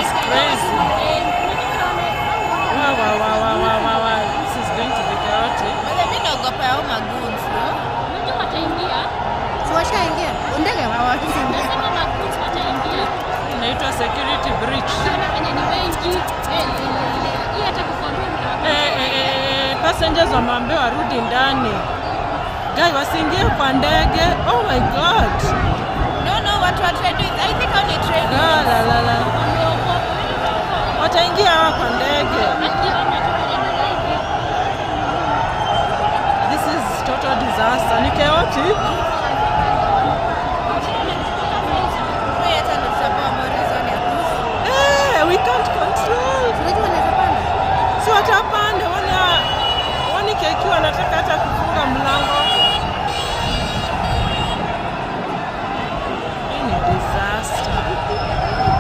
Is crazy. Wow. This is going to be chaotic. Kwanza mimi naogopa hao magoons, no? Unajua wataingia. Si washaingia ndege, hawakiingia. Nasema magoons wataingia. Inaitwa security breach. Ukiona venye ni wengi, eh, hii hata kucontrol. Eh, eh, eh, passengers wameambiwa warudi ndani. Guy, wasiingie kwa ndege. Oh my God. No, watu wa trade with, I think hao ni trade. La la la la. Wataingia hawa kwa ndege. Akiona tu venye ni wengi. This is total disaster. Ni chaotic. Wewe hata ndio tutapewa more reason ya kufa. Eh, we can't control. Unajua wanaweza panda. Si watapanda, wana wani KQ wanataka hata kufunga mlango.